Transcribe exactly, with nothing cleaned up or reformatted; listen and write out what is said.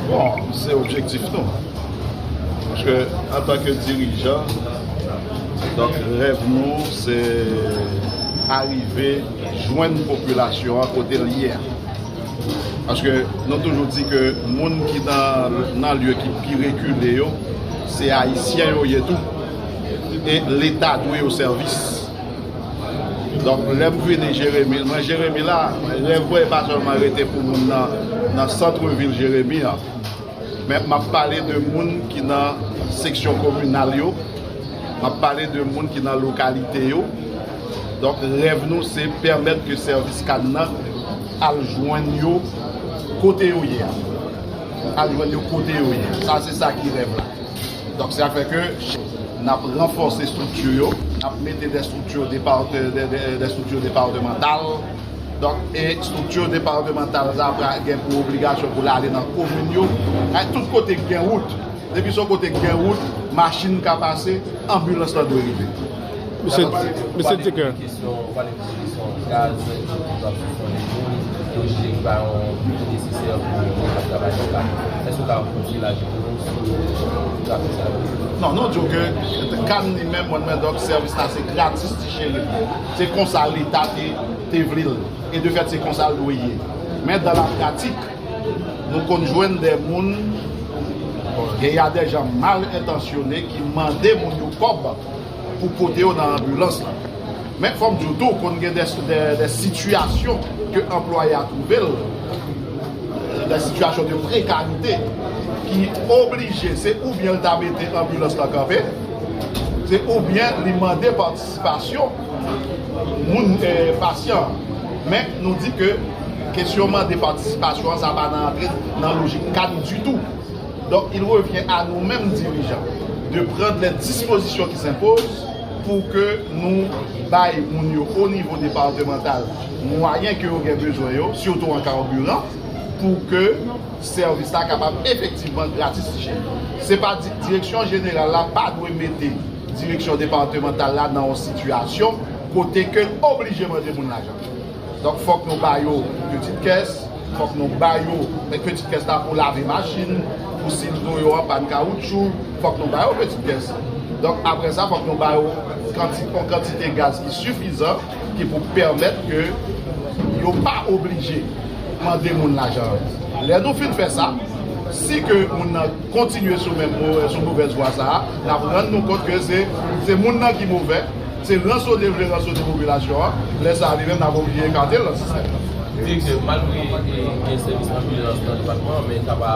Bon, se objektif nou. Paske antanke dirijan, donk rèv nou se arive jwenn popilasyon an kote l ye a. Paske nou toujou di ke moun ki nan, nan lye ki pi rekile yo, se Ayisyen yo ye tou. E Leta dwe yo sèvis. Donk, lè m vini Jeremi, mwen Jeremi la, rèv mwen pa sèlman rete pou moun nan, nan sant vil Jeremi an. Men m ap pale de moun ki nan seksyon kominal yo, m ap pale de moun ki nan lokalite yo. Donk, rèv nou se pèmèt ke sèvis kad nan al jwenn yo kote yo ye a. Al jwenn yo kote yo ye. Sa, se sa ki rèv la. Donk, sa fè ke n ap ranfòse estrikti yo, n ap mete de estrikti departe, de, de, de estrikti departemantal. Donk, e estrikti departemantal sa ap gen pou obligasyon pou l ale nan komin yo. Ay, tout kote k gen wout. Depi se yon kote k gen wout, machin ka pase, anbilans lan dwe rive. Misye, Misye Dicker. Kesyon, ou pale de kesyon gaz, ki pral sou fon de moun, yo jije ki pa yon biten nesesè pou moun k ap travay nan kad. Èske w ka fè yon ti elaji pou nou sou trafik sa yo? Non, nou di w ke kad li menm, mwen, mwen, donk, sèvis la se gratis, ti cheri. Se konsa Leta te, te vle l. E de fèt, se konsa l dwe ye. Men dan la pratik, nou konn jwenn de moun, bon, gen, y a de jan mal entansyone ki mande moun yo kòb pou pote yo nan anbilans la. Men fò m di w tou, konn gen de, de, de sitiyasyon ke anplwayè a twouve l, de sitiyasyon de prekarite, ki oblije, se oubyen l ta mete anbilans la kanpe, se oubyen li mande patisipasyon moun, eh, pasyan. Men nou di ke kesyon mande patisipasyon an, sa pa nan antre nan lojik kad ditou. Donc, il revient à nous-mêmes, dirigeants, de prendre les dispositions qui s'imposent pour que nou bay moun yo o nivo departemantal mwayen ke yo gen bezwen yo, sitou an karbiran, pou ke sèvis la kapab efektivman gratis ti cheri. Se pa di, direksyon jeneral la pa dwe mete direksyon departemantal la nan yon sitiyasyon kote ke l oblije mande moun lajan. Donk, fòk nou ba yo pitit kès, fòk nou ba yo pitit kès la pou lave machin, pou si dlo yo an pàn kawoutchou, fòk nou ba yo pitit kès. Donk, apre sa, fòk nou ba yo kanti-, yon kantite gaz ki sifizan, ki pou pèmèt ke yo pa oblije mande moun lajan. Lè nou fin fè sa, si ke moun nan kontinye sou menm mo-, sou movèz vwa sa a, n ap rann nou kont ke se, se moun nan ki movè, se ranson de vle ranson de popilasyon an, lè sa a li menm n ap oblije ekate l nan sistèm nan. Direktè, malgre, e, gen sèvis anbilans nan depatman an, men sa pa